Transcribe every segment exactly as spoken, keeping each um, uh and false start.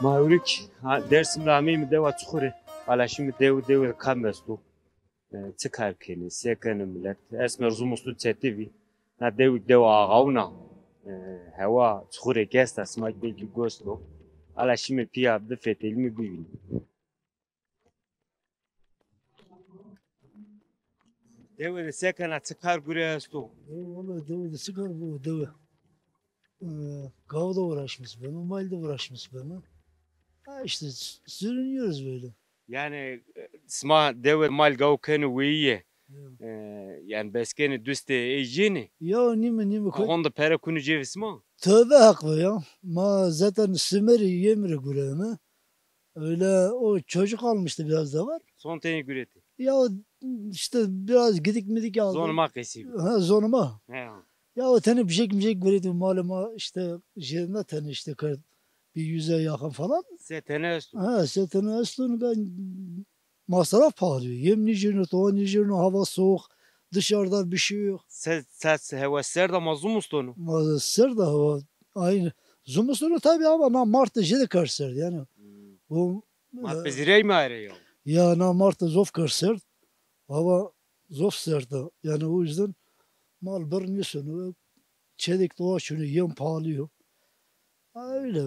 Ma ewrik, ha, Dersim ra ameyîme dewa Çuxurê. Hala şîme dewi, dewi de kam esto? E, çi kar kenê, se kenê milet? Esmer zumustu çetî bî. Na dewi dewa axawun a. E, hewa Çuxurê ke esta, sima kî belkî goşt o. Hala şîme pîya bifetelîme bivînîme. Dewe de se kena, çi kar gure esto? E, valla dewe de çi kar gure dewe? E, gaw da uğraşmış beme, mal da uğraşmış beme. Ha işte s- sürünüyoruz böyle. Yani, e, sima dewe mal gaw kenê weyîye. Ya. E, yani beskenê dustê ey cênê? Ya nîme nîme. Honde pere kunê cêvê sima? Tövbe hakkı ya. Ma zaten Sümerî yemre gureme. Öyle o çocuk almıştı biraz da var. Son tenî guretî? Ya işte biraz gidik midik aldı. Zonê ma qesî bî. Ha, zonê ma. He. Ya o tenê bir şey bir şey guretî malê ma işte yerine tenê işte kar bir yüze yakın falan. Se tenê esto? Ha, se tenê esto, masraf pahalı. Yem nîcirno, tava nîcirno, hava soğuk. Dışarıda bir şey yok. Se, se, se hewa serd ama zumustonu. Ma serd a hewa. Aynı. Zumustonu tabii ama na Mart de jede kar serd yani. Hmm. Bu Ma e, pezirey mi ayrı ya? Ya na Mart de zof kar serd. Hava zof serd a. Yani o yüzden mal bir nîsonu. Çedik doğa şunu yem pahalı yok. Ha, öyle.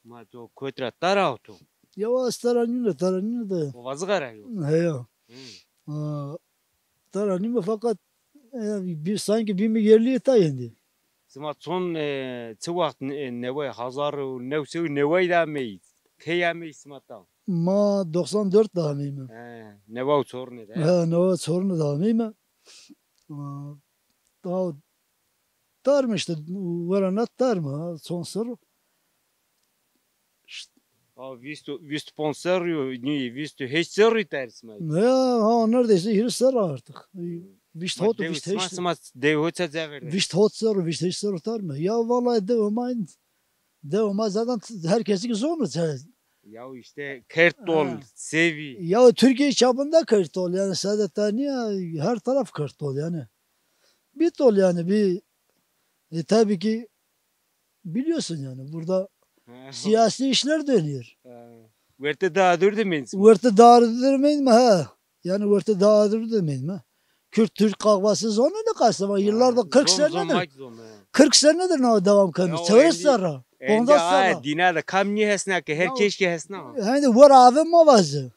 Ma to kotî ra tara o to? Ya o ez tara nîno, tara nîno de. O vazığa ra yo? He ya. Hı. Aa, tara nîme fakat e, bir, sanki bir yerli ta yendi. Sima çon e, çi waxt ne- e, neway, hazar û new sey û neway de ameyî? Key ameyî sima ta? Ma doksan dört de ameyîme. He, newa û çorine de. He, newa û çorine de ameyîme. Aa, daha Tarme işte, wera na tarme, ha, son serr o. İşte. Ha, vîst, vîst û ponc serrî yo, nî, vîst û heşt serrî tersme. Ya, ha, neredeyse hîris serr artık. Vîst hot, vîst heşt. Sima dew ho ça ceverde? Vîst hot serr, vîst heşt serr tarme. Ya vallahi dew ma, dew ma zaten herkesi ki zor mu? Ya işte Kertol, Sevi. Ya Türkiye çapında Kertol yani sadece niye her taraf Kertol yani. Bir tol yani bir e, tabii ki biliyorsun yani burada siyasi işler dönüyor. Wertê dağdır demeyin. Wertê dağdır demeyin mi ha? Yani wertê dağdır demeyin mi? Kürt Türk kavgası zonê ne kase var. Yıllarda kırk senedir. Kırk senedir ne devam kano. Çevresi serra. Pondas serra. Dina da kam niye hesna ki her keşke hesna. Yani var abi mavazi.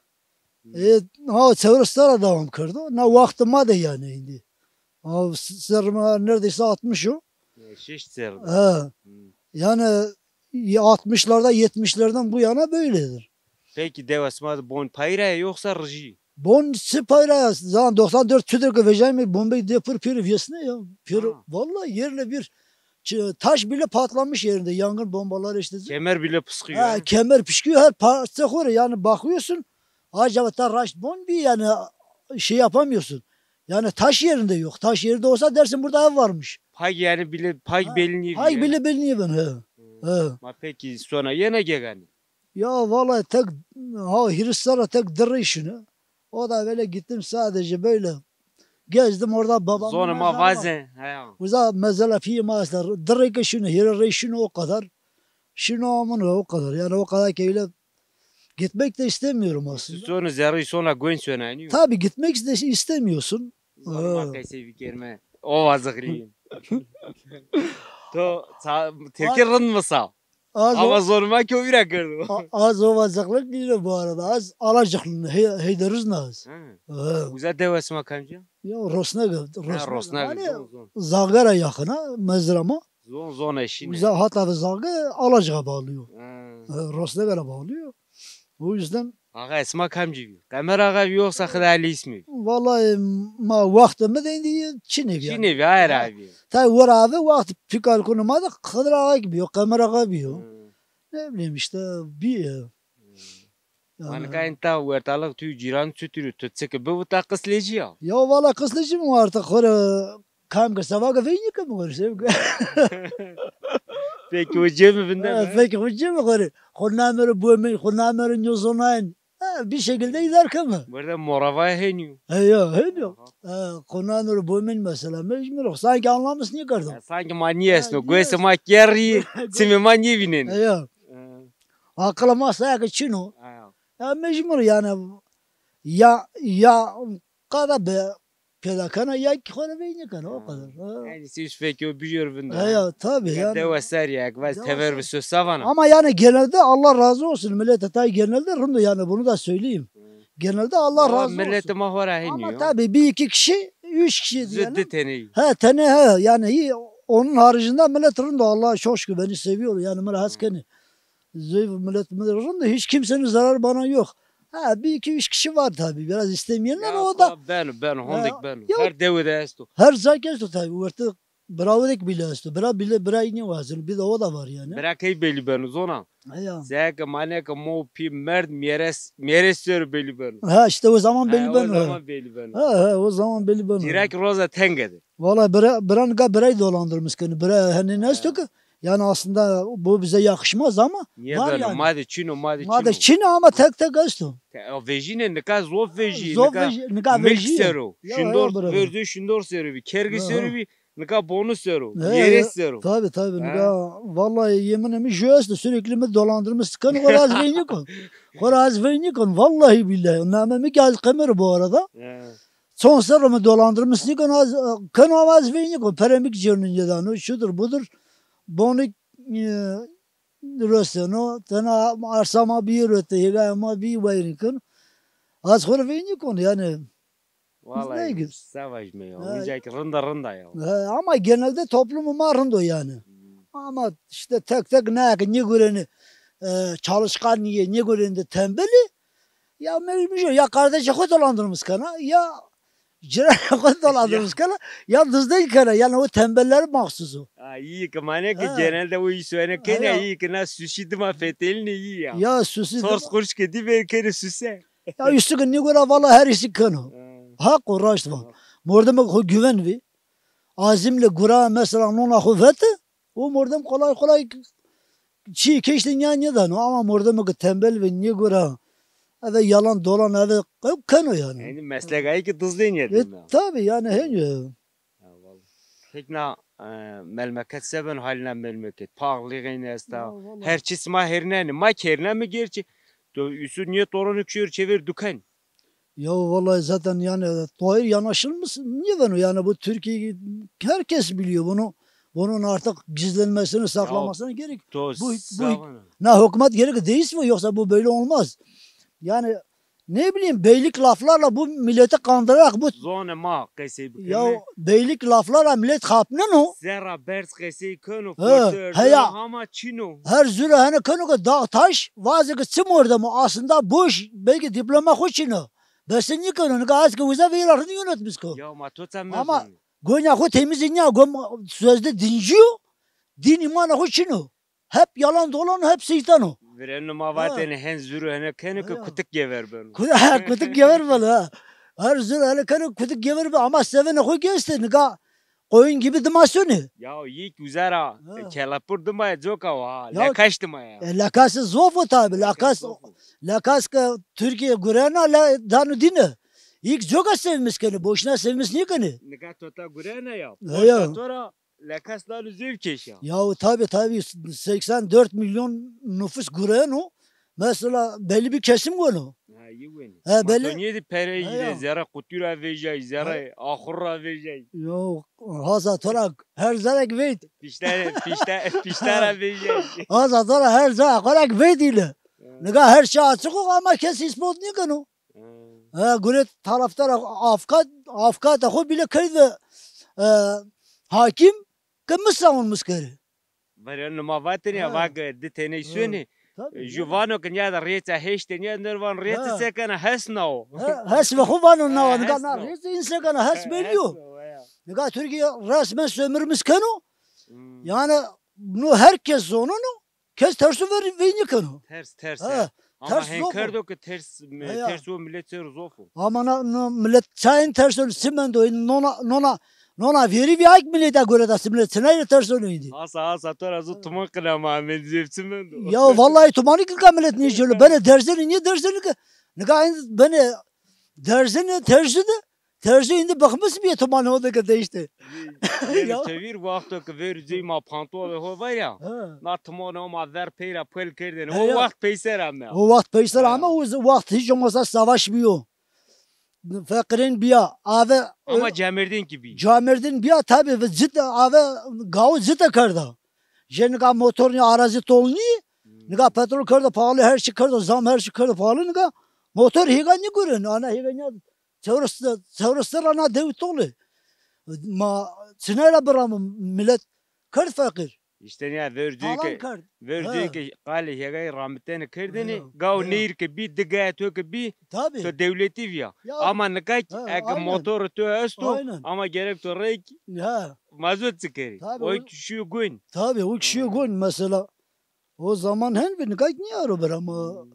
E, ha, çevresi serra devam kerdo. Na wextê ma de yani indi. Ha, serrê ma neredeyse altmış o. E, şeş serr. Ha. Yani altmışlarda, yetmişlerden bu yana böyledir. Peki dewa sima de bon payra ya yoksa rıji? Bon çi payra ya? Zaman doksan dört çudur ki vejayme bombe de pir pir viyesine ya. Pir, vallahi yerle bir taş bile patlamış yerinde. Yangın bombaları işte. Kemer bile pıskıyor. Ha, kemer pıskıyor, her parça xore yani bakıyorsun. Acaba ta raşt bon bir yani şey yapamıyorsun. Yani taş yerinde yok. Taş yerinde olsa dersin burada ev varmış. Pay yani bile pay belli. Pay bile belli ben he. He. Ma peki sonra yine gegani? Ya vallahi tek ha hîris serra tek dirrî şunu. O da böyle gittim sadece böyle gezdim orada babam. Zonê ma vaze. Uza mezela pî ma esta. Dirrî ki şunu hîrê rey şunu o kadar. Şunu amın o kadar. Yani o kadar ki öyle gitmek de istemiyorum aslında. Sonu zerrî sona gwen sona niyo. Tabii gitmek de istemiyorsun. Zonê ma qesey bikerme. O vazıqlî. To tepki rind mı sa? Ama zonê ma ki o vîra kerdo. Az o vazıqlık değil bu arada. Az alacıklı. Heyderuz naz. Uza dewa sima kamcî? Ya Rosnega. Rosnega. Zagara yakına mezrama. Zon zon eşîne. Uza hatta da Zagara Alacık'a bağlıyor. Rosnega bağlıyor. O yüzden Axa, sima kamcî bî? Qemer Axa bî yoksa Xidê Elî îsmî bî? Vallahi ma wextê mi de indi çinê bî. Çinê bî, aye ra bî. Tay wera abi wext pîkar kunê ma de Xidê Axa bî yo, Qemer Axa bî yo. Ne bileyim işte bî. Ma nika ên ta wertalix tu cîran çutir o, tu çi ki bivu ta qislêcî ya? Ya valla qislêcî mi artık xore kam ke seva ke veyni ke mi xore sev ke. Peki o cemi vinde mi? Peki o cemi xore. Xo namero buemen, xo namero nyozonayn. Ha, bir şekilde idare keme. Burada moravaya heniyo. He ya, heniyo. Xo namero buemen mesela mecbur. Sanki anlamış niye kardım? Sanki ma niye esno. Guesê ma kerrî, çimê ma nêvînenê. He ya. Aqila ma saya ke çin o. Ha. Ya mecbur yani ya ya qada be peyda kena ya ki xo ra veyni kena o kadar. Ha. Yani siz peki o biliyor bunu. Ha, ya tabii yani. Dewa ser ya, vaz tever bir söz savana. Ama yani genelde Allah razı olsun. Millet tay genelde rind o yani bunu da söyleyeyim. Genelde Allah razı olsun. Millet ma xo ra heniyor. Ama tabii bir iki kişi, üç kişi diyelim. Züddü teni. Ha, teni ha yani iyi. Onun haricinde millet rind o. Allah'a çok şükür beni seviyor. Yani bana has keni. Zayıf millet, millet rind o. Hiç kimsenin zararı bana yok. Ha, bir iki üç kişi var tabii. Biraz istemeyenler o da. Ben, ben, hondik ben. Her devirde esto. Her zak esto tabii. Orta Bira wedek bile esto. Bira bile bira ini wazin. Bir de o da var yani. Bira key belli beno zona. Ya. Zeke maneke mo pi merd mieres mieres ser belli beno. Ha işte o zaman belli beno. O zaman belli beno. Ha ha o zaman belli beno. Direkt roza tengede. Valla bira, bira nika birayı dolandırmış keni. Bira hani ne esto ki? Yani aslında bu bize yakışmaz ama niye var yani. Madde çino, madde çino. Madde çino ama tek tek esto. Vejine nika zof veji. Zof veji, nika veji. Milk sero. Şundor verdi şundor sero bir. Kergi sero bir. Nika bonu sero, yere sero. Tabii tabii nika vallahi yemin emi jü esto sürekli mi dolandırmış keno xora az veyni kon. Xora az veyni kon vallahi billahi. Name mi ki az qemer bu arada. Çon serro mi dolandırmış nikon az keno ama az veyni kon. Peremik cernin yedano şudur budur. Bonu e, rösteno. Tena arsa ma bir röte, hega ma bir wayrin kon. Az xora veyni kon yani. Vallahi savaş mı ya? Onca ki rında rında ya. He, ama genelde toplumu ma rind o yani. Ama işte tek tek ne ki ne göreni e, çalışkan niye, ne göreni de tembeli. Ya mecbur ya kardeşi xo dolandırmış kana ya cira xo dolandırmış kana ya dızdan kana yani o tembeller mahsus o. Ha, iyi ki mane ki genelde o iş öyle kene iyi ki na sushi dima fetelini iyi ya. Ya sushi dima. Sors kuruş ki di ver kene suse. Ya üstü gün ne göre valla her işi kano. Hak o raşt var. Mordeme xo güven vi. Azimle gura mesela nona xo vete. O mordem kolay kolay çi keşte nya nidano. Ama mordeme ki tembel ve ne göre eve yalan dolan eve keno yani. Yani meslek ayı ki dızlı niyet. E, tabi yani henyo. Peki na e, melmeket se ben haline melmeket. Paxlîxîn esta. Her çi sima hêrnenî. Ma kêrne mi gerçi? To üsü niye torunu kişiyor çevir duken. Ya vallahi zaten yani Tahir yanaşılmış niye ben o yani bu Türkiye herkes biliyor bunu. Bunun artık gizlenmesini saklamasına gerek. Bu, bu ne hükümet gerek değilse yoksa bu böyle olmaz. Yani ne bileyim beylik laflarla bu milleti kandırarak bu zone ma qesey bikeme. Ya beylik laflarla millet xapneno. Zerra berz qesey keno. He, heya. Ama çino. Her züre hene keno ki dağ taş vaze ki çi mordemo aslında boş belki diploma xo çino. Besin nikeno nika az ki uza veyra rını yönetmiş ko. Ya ma to sen ama gonya xo temiz inya gom sözde dinciyo. Din imana xo çino. Hep yalan dolan, hep şeytan o. Vireno ma vatene hen zuru hene kene ki kutik gever beno. Kutik gever beno ha. Her zuru hene kene kutik gever beno ama sevene xo geçti nika koyun gibi dima sönü. Ya yik uzara kelepur dima ya coka ha. Lekaş dima ya. E, lekası zof o tabi. Lekas, lekas ki Türkiye gurena le danu dine. İlk coka sevmiş kene, boşuna sevmiş niye kene? Nika tota gurena ya. Boşuna tora Lekas lanu zevkeş ya. Ya tabi tabi seksen dört milyon nüfus gureno. Mesela belli bir kesim gono. Ha, iyi weni. He, belli. Matoniyedi pere iyi de zerre qutira vejay, zerre axurra vejay. Yok, haza torak her zerek veyt. Piştare, piştare, piştara vejay. Haza torak her zerek korak veyt ile. Nika her şey açık o ama kes ispat nikeno. Ha, guret taraftar afkat, afkat xo bile keyde e, hakim ke mi savunmuş keri. Vereno ma vatene ya vake di teney sönê. Ju vano ke niya da rêça heşte niya ner van rêça se kena hes nao. Hes ve xo vano nao. Nika na rêça in se kena hes belli yo. Nika Türkiye resmen sömürmüş keno. Yani bunu herkes zonono. Kes tersu ver veyni keno. Ters ters. Ha, ama ters hen kerdo ki ters ters o millet ser zof o. Ama na, na millet çayın ters o simendo nona nona nona veri vi ak millete göre da millet çinayla ters o indi. Asa asa tor azu tuman kına ma men zef simendo. Ya vallahi tumanı ki millet ne jelo bene derzeni niye derzeni ki nika bene derzeni tersi de Terzî îndî bixmis bîye, timanê ho de ke değişti. Ya. Tevîr wexto ke verî zey ma pantolê ho ver ya. Ha. Na timanê ho ma ver pey ra pil kerdêne. Ha, o ya. Wext peyser ame. O wext peyser ame, o z-, wext hîç olmazsa savaş bîyo. Feqîrên bîya, ave. Ama camêrdîn kî bî. Camêrdîn bîya tabî, ve cite, ave gawo cite kerda. Jê nika motor nî, arazî tol nî, hmm, nika petrol kerdo pahalı, her çî kerdo zam, her çî kerdo pahalı, nika motor hêga nîgurên, ana hêga nîya çewres, çewres serr ra na dewi tol ê. Ma çinay ra biramo, milet kerd feqîr. Îşte nîya vercûyê ke, vercûyê ke qalê hêgayî ramitene kerdêne, gaw neyr ke bî, di gaya to ke bî, to dewletî vîya. Ama nika kî eke motorê to esto, ama gerek to rey kî, ma zot çi kerî. Oy kî şîyo gon. Tabî, oy kî şîyo gon mesela. O zaman hen bî, nika kî nîyaro bira ma. Hmm.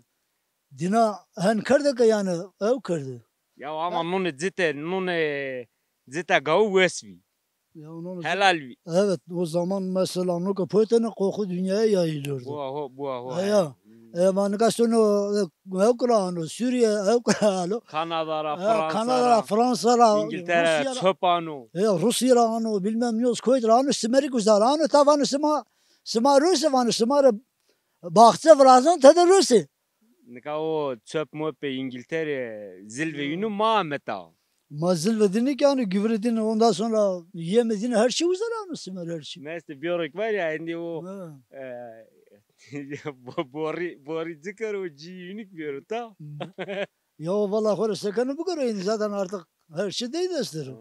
Dîna hen kerde ke yani ew kerde. Ya ama nûnê cite, nûnê cite gawi wes bî. Ya nûnê cite. Helal bî. Evet, o zaman mesela nû ke poytene qoxu dünyaya yayılıyordu. Bua ho, bua ho. Ya. Hmm. E, ma nika sono, e, ew kira ano, Suriye ew kira ano. Kanada ra, Fransa ra, Fransa ra, İngiltere ra, çöp ano. E, Rusya ra ano, bilmem ne, koyt ra ano, simerî güzel ano, ta vano sima, sima rose vano, sima re baxçe virazon, tede rose. Nika o çöp mopê İngiltere zilvê yînu ma ameta. Ma zilve dîne kî ano, gübre dîne, ondan sonra yeme dîne, her şey uza ra ano simer, her şey. Meste biyorek var ya, indi o, e, bo-, borî, borî ci kero, o cî unik biyoro ta. Ya valla xo rê sekeno bikero, indi zaten artık her şey dey dest der o.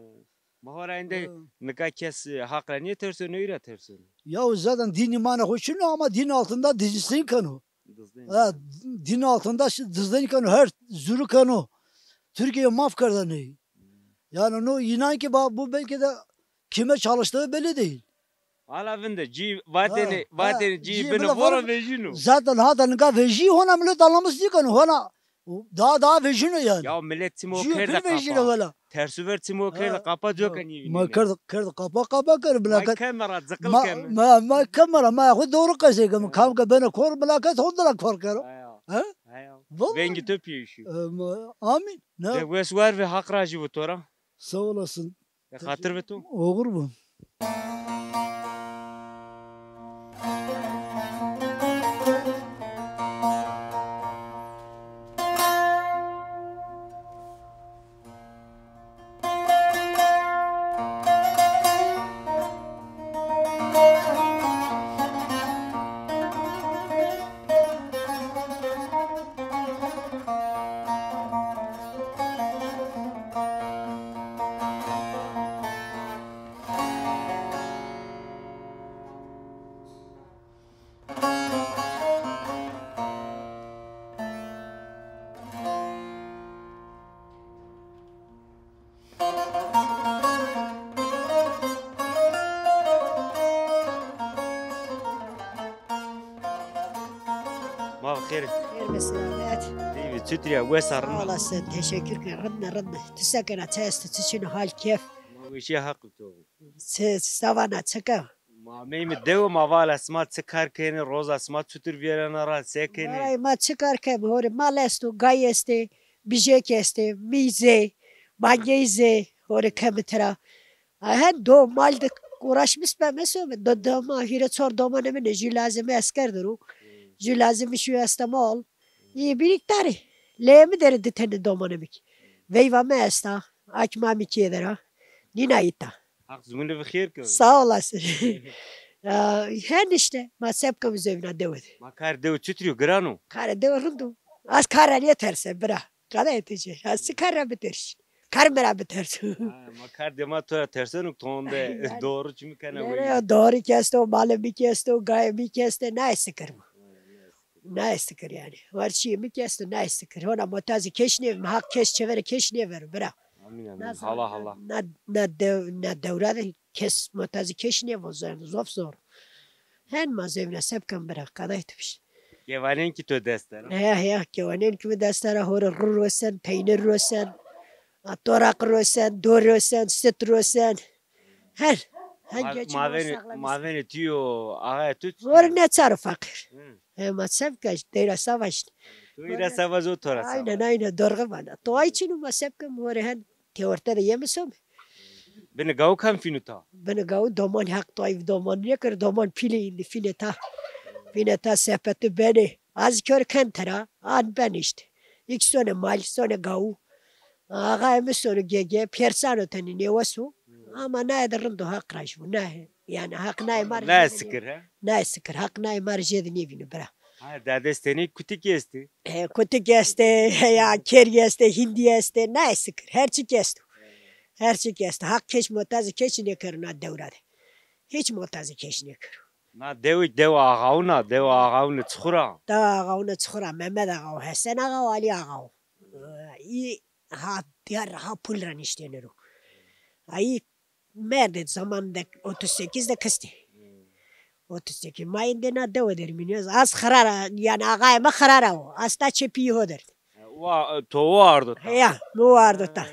Ma ho ra ende nika kes, e, Haq ra nêterseno, ey ra terseno. Ya zaten dîn îmanê xo çin o ama dîn altında dizdin keno. Dizdin. Ha, dîn altında şi-, dizdin keno, her zuru keno. Türkiye maf kerdene. Yani no inan ki ba-, bu belki de kime çalıştığı belli değil. Hala vinde, cî vatene, ha, vatene, cî bine voro vejîno. Zaten hata nika vejî, hona millet anlamış nîkeno, hona daha, daha vejîno yani. Ya millet çimo kerde qapa. Tersu ver çimo kerde qapa, coka nîvînî. Ma kerd, kerd qapa, qapa kerd, bilaket. Ma keme ra, zikil keme. Ma, ma keme ra, ma xo doğru qesey keme. Kam ke bene kor, bilaket, hondra kor kero. Ha? Vengî to pîyeşî. E, ma, amîn. Ne? De wes war ve, Haq rajî bo to ra. Sağ olasın. Ya xatir ve to. Oxir bo. Ma bi xêr. Xêr be selamet. Teybi, çutir ya, wes a, rind a? Sağ olasın, teşekkür ederim. Rind a, rind a. Tu se kena, çi esto, çi çin o, hal, kêf? Ma weşîya Haq bi to bo. Çi, çi se vana, çi ke? Ma ameyme dewe, ma vala sima çi kar kenê, roza sima çutir vîyerena ra, se kenê? Ay, ma çi kar kem, hore mal esto, gay estê, bijek estê, mî zê, mangey zê, hore kemi tira. Ay, hen do mal de uğraşmış be, meso, do, doma, hîrê çor domanê mi ne, jü lazimi esker der o. Jü lazimi şu estemol. Î birîk tarî. Leyê mi der di tenî domanê mi kî. Veyva mi esta. Akma mi kê der a. Nîna îta. Haq zumînê vi xêr kero. Sağ olasın. Ya, hen işte. Ma se bikeme zewna dewe de. Ma kar dewe çutir o, giran o? Kar dewe rind o. Az kar ra nêterse bira. Qada etece. Az çi kar ra bitersin? Kar mi ra biterso. Ha, ma kar dema to ra terseno, to onde doğru çimî kena. Doğru kî esto, malê mi kî esto, gayê mi kî estê, naye sikir mi. Naye sikir yani. War çîyê mi kî esto, naye sikir. Hona motazî keş nêvî, Haq keş çêverê keş nêvero, bira. Amîn, amîn. Hala, hala. Na, na dew-, na dewra de kes motazî keş nêvo, zor, zof zor. Hen ma zewna se bikem bira, qadayê tu bişt. Kewanên kî to dest der a? He, he, kewanên kî mi dest der a, hore rû rosen, peynir rosen, a, toraq rosen, do rosen, sit rosen. Her, her geçim. Mavenê tu yo, axayê tu çi? Hore neçar o feqîr. Hı. He, ma se bike, deyra savaş. Tu îra savaş o, to ra savaş. Aynen, aynen, doğru vana. To ay çin o, ma se bikem, hore hen. Têorte de yeme some. Binê gaw kam fînu ta? Binê gaw doman, Heq Tayyip doman nêkir, doman pîlê îndî, fînê ta. Fînê ta sepeti benê. Az kör ken tera, an ben îşte. Îk sonê mal, sonê gaw. Axayê mi sono gege, pêrsano tenê nêweso. Ama naye de rind o, Heq rajî bo. Naye, yanî Heq naye ma rê... Naye sikir, he? Naye sikir. Heq naye ma rê jêde nêvîno bira. Ha, derdest tenê kutikî estê. He, kutik estê, ya kerî estê, hîndî estê, naye sikir. Her çî esto. Her çî esto. Heq keç motazê keç nêkero na dewra de. Hîç motazê keç nêkero. Na dewê, dewa axawun a, dewa axawunê Çixur a. Dewa axawunê Çixur a, Memed Axaw, Hesen Axaw, Alî Axaw. Î ha diyar ha pul ra niştêne ro. Ayî merdê, zaman de otuz sekiz de kistê. Otuz sekiz. Ma êndî na dewe der mînî. Az xirara, yanî axayê mi xirara wo. Asta çê pîyê ho der. Wa, to o ardo ta? Ya, mi o ardo ta.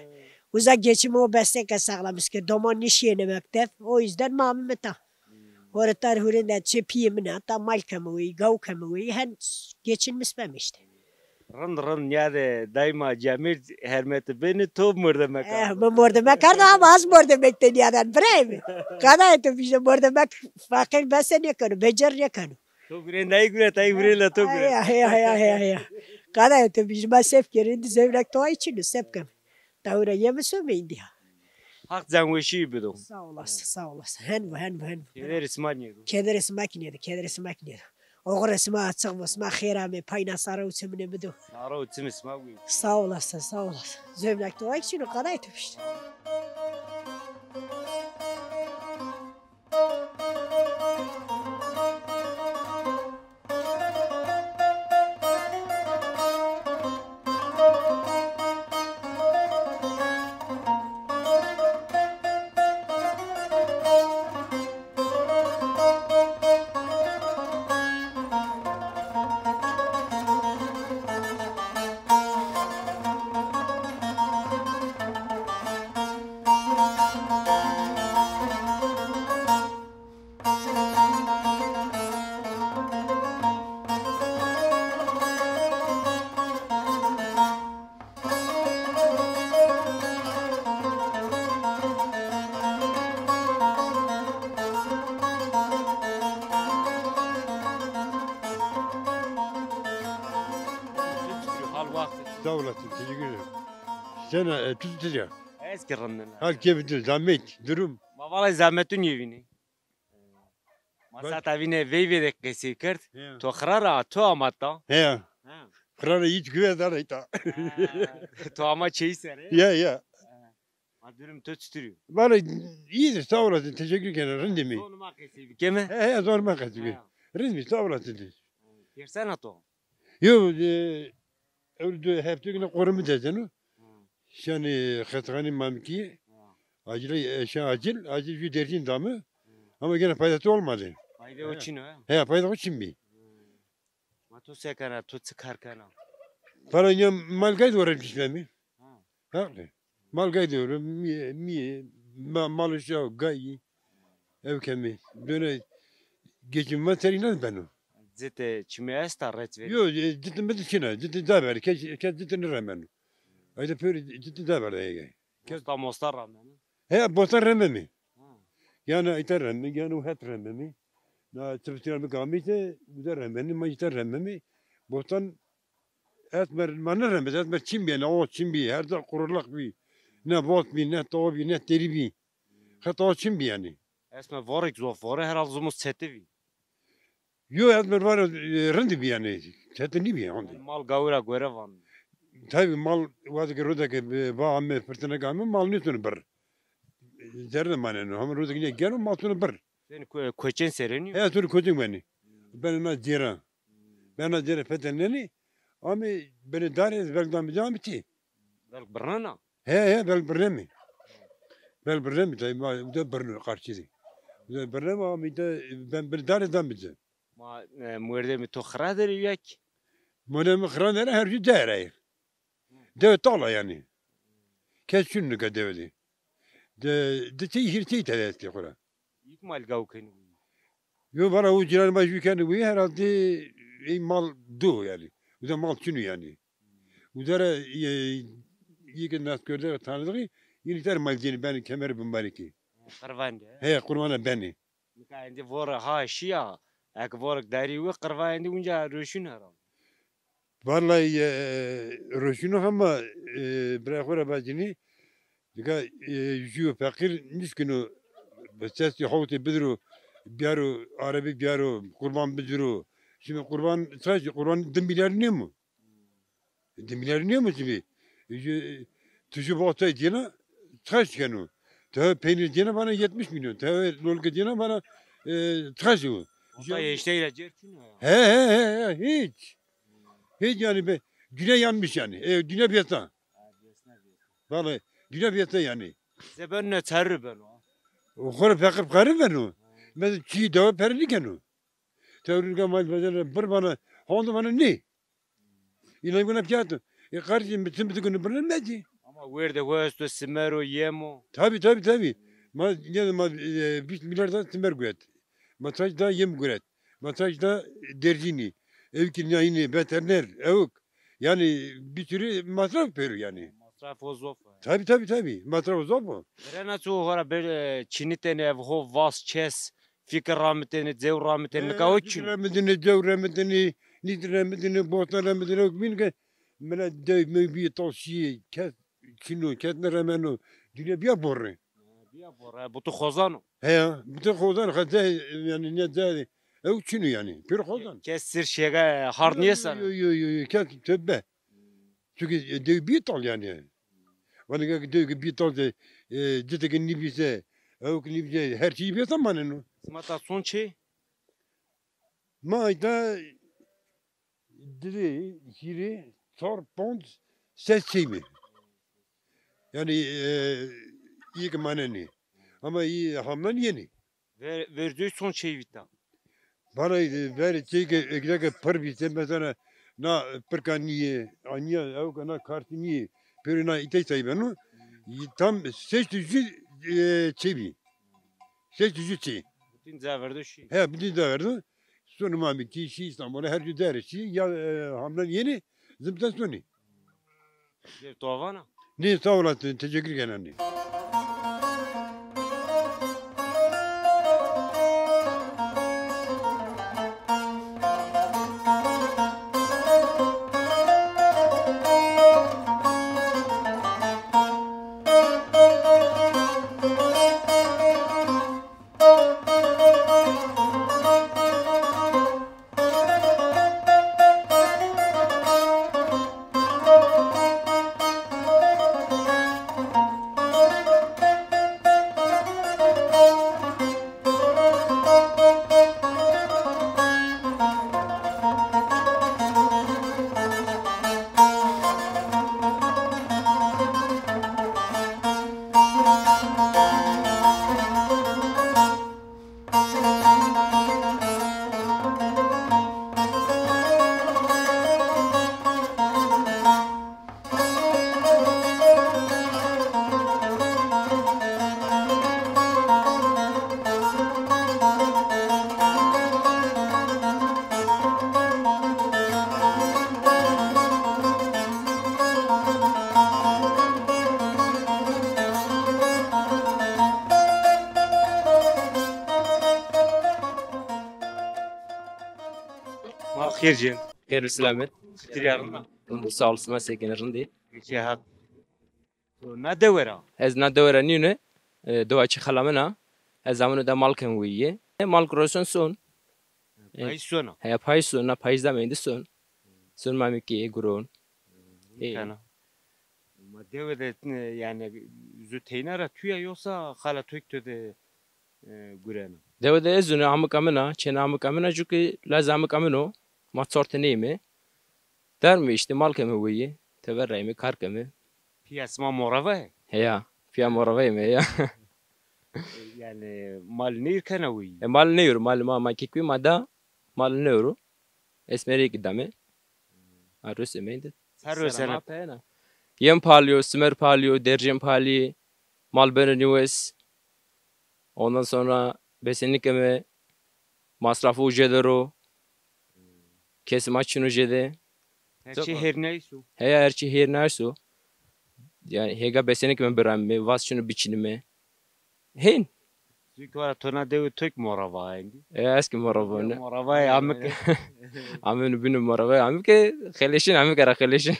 Uza geçim o bese ke sağlam îşte, doman nişîyêne mekteb. O yüzden ma amîme ta. Hore tar hurênde çê pîyê min a, ta mal keme weyî, gaw keme weyî, hen geçinmiş beme îşte. Rind rind nîyade dayma Cemîr hermeti benî, to mordemek ardo. Eh, mi mordemek ardo ama az mordemek de nîyadan birayê mi. Qadayê to bîjno, mordemek feqîr bese nêkeno, becer nêkeno. To gurê, nayî gure, tayî gure la to gure. Ay, ay, ay, ay, ay, ay. Qadayê to bîjno, ma sep kerî, êndî zewnak to ay çin o, sep keme. Tawira yeme some îndî ha. Heq cenweşî bido. Sağ olasın, sağ olasın. Hen bo, hen bo, hen bo. Kederê sima nêdo. Kederê sima kî nêdo, kederê sima kî nêdo. Oxirê sima açıq bo, sima xêr amê, payna sare û çiminê mi do. Sare û çimê sima wî. Sağ olasın, sağ olasın. Zewnak to ay çin o, qadayê to bîjno. Hal wextê. Sağ olasın, teşekkür ederim. Sen, e, tut, tut ya. Ez ki rindin. Hal keyfi, zahmet, durum. Ma vallahi zahmetun yevînî. Ma sata vîne veyvê de qesey kerd. Ya. To xirar a, to ama ta. Ya. Ha. Xirar a, hiç güve dar ta. Ha. To ama çeyî ser ê? Ya, ya. Ha. Ma durum to çitur o? Valla iyidir, sağ olasın, teşekkür ederim, rindî mi? Zonê ma qesey bikeme? He, he, zonê ma qesey bikeme. Ha. Rindî mi, sağ olasın. Pêrsena to? Yo, e, ew du hefteyêk ne qorimi dezeno. Ha. Şanî xestexanê Mamikî. Ha. Acil, e, şan acil, acil jû Dêrsim da mi. Ha. Ama gene faydası olmadı. Fayde o çin o, ha? He, fayda o çin bî. Ha. Ma to se kena, to çi kar kena? Para ya mal gay de öğrenmiş ben mi? Ha. Ha. Mal gay de öğren, mi, mi, ma, mal şa gay. Ev kemi. Döne geçim ma seri ne beno? Cite çimi esta ret veri. Yo, e, cite mi de çina, cite da ver, kes, kes cite ne remeno. Ayda pör cite da ver de. Bosta mosta rameno. He, bosta rememi. Ha. Yani ayta remi, yani het rememi. Na çiftçiler mi kamite, bu da remeni, ma işte rememi. Bostan etmer, ma ne remet, etmer çim bi, ne o çim bi, her da kurulak bi. Ne bot bi, ne to bi, ne teri bi. Heta o çim bi yani. Esme vorek zof vore, herhal zumuz çeti bi. Yo, ez mi vana, e, rindî bî yanî. Çetin nîbî yanî. Mal gawira gore van. Tabi mal, wextê ke rode ke, e, va ame, firtine ke ame, mal nêsono bir. Zerde maneno. Hema rode ke geno, mal sono bir. Sen ko-, koçên serenî? He, sono koçên wenî. Ben na cêra. Ben na cêra fetelnenî. Ame benê dare, ez belk dam bi cam ti. Belk birnena? He, he, belk birnemi. Belk birnemi, tabi ma ude birno qarşî de. Ude birnemi, ama ite ben bir dare dam bize. Ma, e, muerdemê to xira der ê ya ki? Muerdemê xira der ê, her jû der ê. Dewe tala yanî. Kes çin nika dewe de. De, de tey hîrtey tede estê xura. Yek mal gaw kenî wî? Yo, vana o cîran ma jû kenî wî, herhalde ey mal do yanî. Ude mal çin o yanî. Ude ra, e, yeke nas kerde, tanıdığı, Yînî ser malcênî benî kemer bimbarîkî. Qirvan de. He, qurbana benî. Nika endî vore ha şîya. Ek vorek darî wi qirva endî unca roşûn hera. Vallahi e, roşûn hema e, bira xo ra vacînî. Nika e, jû feqîr nîşkino bi sestî hewtê bidiro, biyaro, arebî biyaro, qurban bidiro. Şimdi qurban, sadece qurban di milyar nêmo. Di milyar nêmo şimdi. Jû, tu jû botay diyena, taş keno. Te peynir diyena bana yetmiş milyon. Te lolke diyena bana e, taş o. Ota yeşteyle cer çin o ya. He he he he, hiç. Hiç yani be, dünya yanmış yani. E, dünya biyata. Vallahi dünya biyata yani. Size ben ne terri ben o. O kadar fakir karı ben o. Mesela çiğ dava peri ne keno. Teorîka mal bedene bir bana, honde bana ne? Înan guna piyato. E kardeşim, bütün bütün günü birine meci. Ama werde ho esto simero, yemo. Tabi tabi tabi. Ma ne ma e, vîst milyar da simer guret. Ma taş da yem guret. Ma taş da dercînî. Ew ki nayînî, veteriner, ewk. Yani bir sürü masraf pêro yani. Masraf o zof. Tabi tabi tabi. Masraf o zof o. Verena ço hora bir e, çinitene ev ho vas çes. Fikir ramitêne, cew ramitêne, nika o çin o. Fikir ramitêne, cew ramitêne, nît ramitêne, boxtan ramitêne, o min ke mena dew mew bîye tol şîye, kes çin o, kes nêremeno. Dinya bîya borre. Bîya borre, bu tu xozan o. He ya, bu tu xozan, ha, de, yani ne de, ew çin o yani, pêro xozan. Kes sir şêge hard nîye sana. Yo, yo, yo, yo, kes tövbe. Çünkü e, dew bî tal yani. Vanê ke dew ke bî tal de, e, cite ke nîbîse, ew ke nîbîse, her çî bîse maneno. Sima ta son çê? Ma ayda diri, hîrê, çar, ponc, ses çê mi? Yani e, iyi ki manenî. Ama iyi hamlan yeni. Ver, vercoy son çey vîta. Bana e, ver çey ke egreke pir bîse, mesela na pirka nîye, aniya ew ke na kartî nîye, pêro na îtey say beno, tam şeşt û jû e, çê bî. Şeşt û jû çê. Bütün caverdo şî. He, bütün caverdo. Sonu ma mi kî şî Îstanbul'a, her cü derê şî, ya e, hamlan yeni, zimten soni. Dev tu avana? Nê, sağ olasın, teşekkür ederim. Ma xêr cên. Xêr û selamet. Çitirî ya, rind a? Rind û sağ ol, sima se kenî, rind î? Çi haq. To na dewe ra? Ez na dewe ra nîyune, e, dewa çi xala min a. Ez amune de mal ken weyîye. E, mal kuroson son. Payîz sona? Heya, payîz son, na payîz de meyndî son. Son mamî kî guron. E. Kana. Ma dewe de, e, yani, zu teyna ra tuya yoksa xala toy to de e, gurena. Dewe de ez û ne amika min a, çêna amika min a, çunke laz amika min o. Ma çor tenê yîme. Derme îşte, mal keme weyî, teber ra yîme, kar keme. Pîya sima morava yê? Heya, pîya morava yîme, heya. E, yani mal nêr kena weyî? E, mal nêr, mal ma, ma kekî ma da, mal nêr. Esmerî kî dame. Arus emeğinde. Her rosena. Yem palîyo, simer palîyo, dercen palî, mal beno nîwes. Ondan sonra besenî keme, masrafı ucê der o. Kesê ma çin o jêde. Her çî hêrnayîs o. Heya, her çî hêrnayîs o. Yani hêga besenê ke mi biramîme, vas çino biçînîme. Hên. Çünkü ora tona dewe tok morava indi. E, ez ki morava ne. Morava ya amike. Amino bino morava, amike xeleşin, amike ra xeleşin.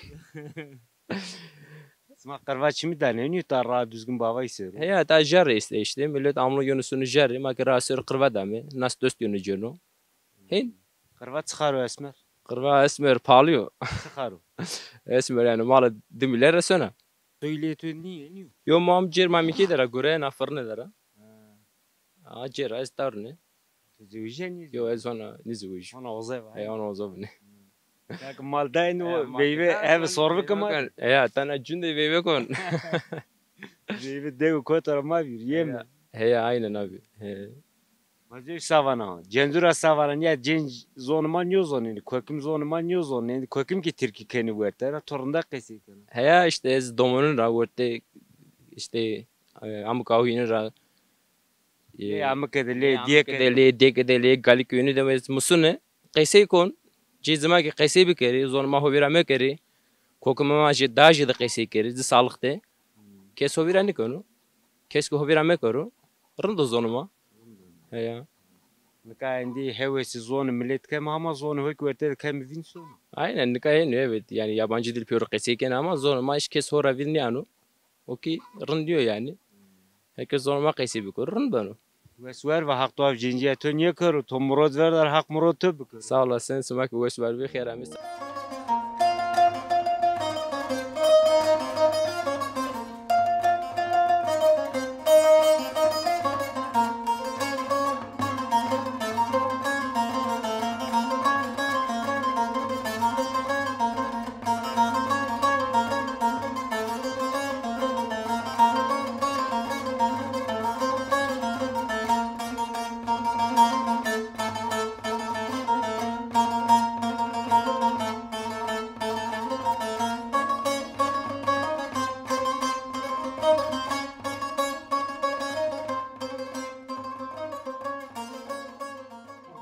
Sima qirva çimî danenî, ta ra düzgün bavay sero. Heya, ta jerre işte, işte. Millet amlo yonu sunu jerre, ma ki ra sero qirva dame. Nas dost yonu ceno. Hên. Qirva çi xaro esmer? Qirva esmer pahalı yo. Çi xaro? Esmer yani mala di milyar resona. Söyle tu niye, niye? Yo, mam cêr mamîkê de ra gore, na fırne de ra. Ha. A cêr ez tarune. Tu zewije niye? Yo, ez ona nizewij. Ona oze va. E, ona oze bine. Ya ki mal dayın o veyve ev sorvi kama. E ya, tana cünde veyve kon. Veyve dew kotora ma bir yeme. Heya, aynen abi. He. Ma zewj savana. Cendura savana ya cenc zonuma nyo zoneni. Kokim zonuma nyo zoneni. Kokim ki Tirki keni werte. Ra torunda qesey kena. Heya, işte ez domonun ra werte, işte, e, amuk awhînin ra. Lê amike de, lê diyeke de, lê diyeke de, lê galikê unu de ez musune. Qesey kon. Cê zima ki qesey bikerî, zonê ma ho vîra mekerî. Kokê ma jê, daha jê de qesey kerî, di salix de. Kes ho vîra nêkeno. Kes ki ho vîra mekero, rind o zonê ma. Heya. Nika endî hewesî zonê milet keme ama zonê ho ki werte de keme vîn sono. Aynen, nika hêno, evet. Yani yabancı dil pêro qesey kena ama zonê ma hiç kes ho ra vîn nêano. O ki rind nîyo yani. Herkes zonê ma qesey bikero, rind beno. Wes wer ve, Haq to av cenciya to nêkero, to murod ver dar, Haq murod to bikero. Sağ olasın, sima ki wes wer bî, xêr amê.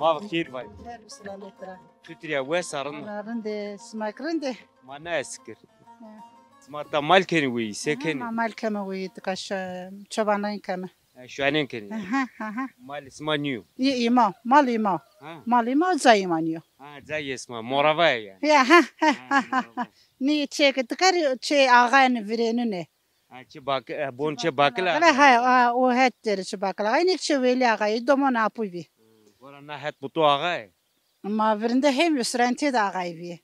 Ma bi xêr vay. Xêr bi selamet ra. Çutir ya, wes a, rind? Wala rind ê, sima ki rind ê? Ma ne esikir. He. Sima ta mal kenî weyî, se kenî? Ma mal keme weyî, tika şo-, çobanlığın keme. Ha, şuanên kenî. Aha, aha. Mal sima nîyo? Î-, îma, mal îma. Ha. Mal îma, cayê ma nîyo. Ha, cayê sima, morava ya yani. Ya, ha, ha, ha, ha. Nî çê ki dikarî, çê axayên virênune. Ha, çê bak-, e, bon çê bakil axa. Ha, ha, o het der çê bakil axa. Nî çê welî axa, î domon apu vî. Gora na het buto axa. Ma virinde hem suren têde axay vî.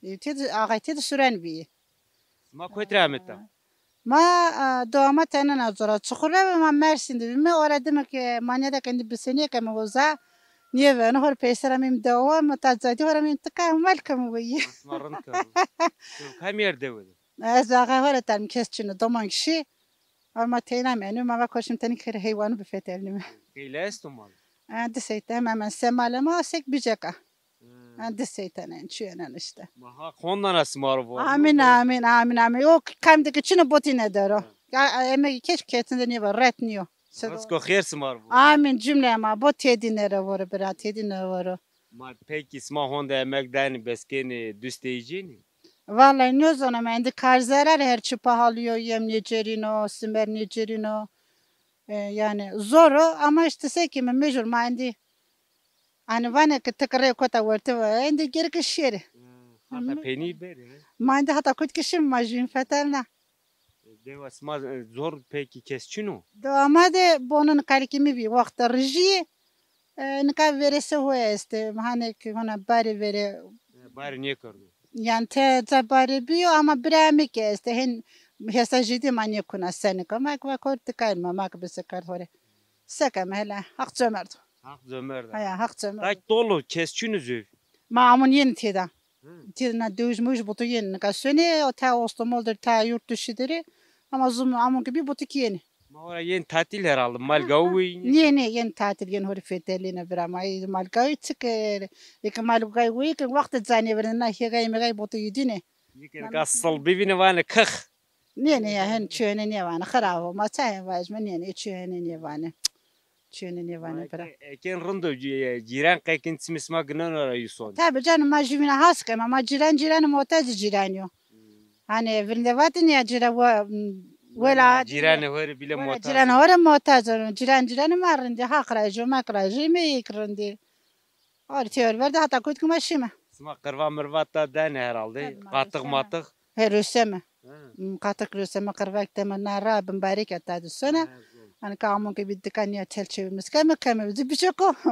E, têde axay têde suren vî. Sima kotî ra ameta? Ma, e, dewama tenena zora. Çukur ra ve ma Mersin de bîme. Ora dime ke ma nêde kendi bisenîye ke mi uza. Nêveno hor peyser amîm dewa, ma ta cadî hor amîm tika mal keme weyî. Sima rind kero. Kam yer dewe de? Ez axa hore term kes çino, domon kişî. Ama teyna menu, ma va koşim tenî kere heywanû bifetelnîme. Qeyle esto mal? E, di seyte hemen hemen se malê ma, sek bicek a. Hmm. Ha, di seytenen, çuyenen işte. Ma Haq hondana sima ro vano. Amin, amin, amin, amin. O kam de ki çino botîne dero. Ya, emegî keç ketinde nîyo, ret nîyo. Rizko xêr sima ro vano. Amin, cümle ma bo têdîne ra voro bira, têdîne ra voro. Ma peki sima honde emeg danî, bes kenî, dusteyî cênî? Vallahi nêzoneme, endî kar zerar, her çi pahalı yo, yem nêcerîno, simer nêcerîno. E, yani zor o, ama işte se keme, mecbur ma endî. Hani vane ki tek rê kota werte va, endî gereke şêrî. Ha, hata peynî berî, he? Ma endî hata kot ki şîme, ma jûn fetelna. Dewa sima, e, zor peki kes çin o? Dewa ma de bonun kalikî mi bî, wexta rijî, e, nika verêse ho estê, hanê ki hona barê verê. E, barê nêkerdo. Yanî te ca barê bîyo, ama birayê mi ki estê, hên hesa jêdî ma nêkuna senik o. Ma ki va kor tikayên ma, ma ki bise kard hore. Se keme hele, Haq comerd o. Haq comerd o. Haya, Haq comerd o. Tak dolu, kes çin o zû? Ma amûn yên têda. Hı. Têda na dewij mewij butu yên. Nika sonê, o ta Ostomol der, ta yurt dışı der. Ama zû amûn ki bî butu kî yênî. Ma ora yên tatil herhalde, mal gawi weyî? Nê, nê, yên tatil, yên hori fetelîne bira ma. Ê mal gawi çik, ê, ê ki mal gawi weyî ki wextê canê verîne, na hêgay mêgay butu yudîne. Yê ki nika sil bivîne vane kix. Nê, nê, ya hen çuyene nêvane, xirab o. Ma ça hen vajime, nê, nê, çuyene nêvane. Çuyene nêvane bira. Eke-, eken rind o, cî-, cîran qekin çimê sima gineno ra yuson. Tabi canım, ma jûvîna has keme, ma cîran cîran, motacî cîran yo. Hmm. Hani vinde vatın ya cira we-, wela. Cîranê ho rê bîle muhtac. Cîranê ho rê muhtac o. Cîran cîranê ma rindî, haq ra jû, mek ra jû, me yek rindî. Ortê orver de hata kotku ma şîme. Sima qirva mirva ta dene herhalde. Qatix matix. He, röseme. Hı. Hmm, qatix röseme, qirvak deme, na ra bimbarek ata de sona. Hı, hı. Hani ka amon ke bir dikan ya tel çevirmiş. Keme keme bizi bir çok o. Hı.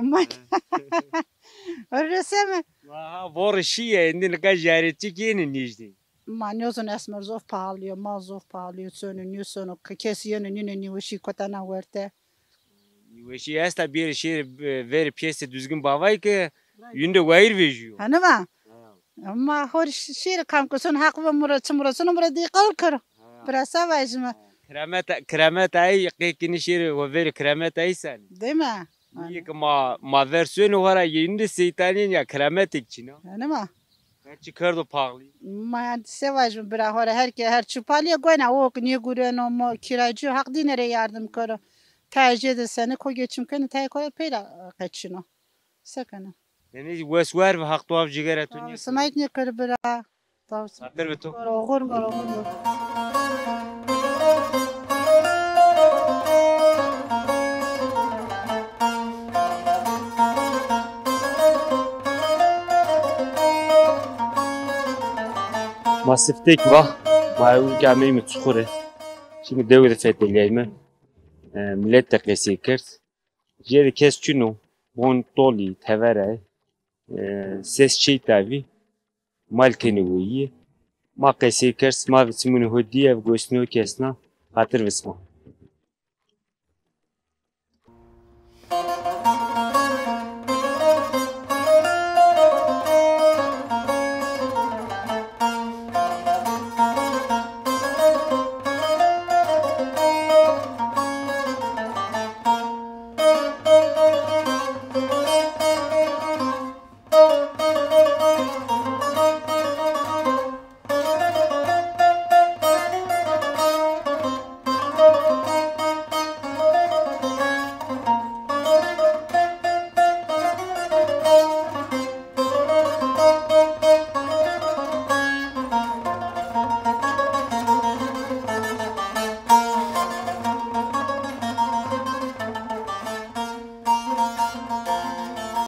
Röseme. Aha, vor şîye, indi nika ziyaretçi kêne nêjdî. Ma nêzon esmer zof pahalı yo, mal zof pahalı yo, sono, nêsono, ke-, kes yeno nîno nêweşî kotana werte. Nêweşî esta bêrê şêrê, e, verê piyesê Duzgin Bavay ke yunde wayîr vejîyo. Hanima? Ha. Ama hor ş-, şêrê kam ke son haq ve mura, çi mura, sono mura dî qal kero. Ha. Bira sa vajime. Ha. Kirameta, kirameta ey qêkini şêrê ho verê kirameta ey sani. Değil mi? Niye ki ma, ma ver sono hora yunde seytanîn ya kirametik çin o. Hanima? Her çi kerdo paxlî. Ma yanî se vajim bira, hora her ke her çi palî goyna, o ki nêgureno, mo kiracî yo, haq dîne rê yardım kero. Tayê jê de seni ko geçim kenî, tayê ko peyra qeçino. Se kena. Yanî wes wer ve, haq tuaf cigera tu nêkero. Simayt nêkero bira. Xatir bi to. Oxir, oxir, oxir. Ma siftek va, ma ewil ke ameyme Çuxure. Şimdi dewe de fetelîyayme. E, millet de qesey kerd. Jê de kes çin o. Bon tolî, tevera, e, ses çey tavî. Mal kenê weyî. Ma qesey kerd, sima ve çimunê ho dî, ev goştino kesna, xatir ve sima.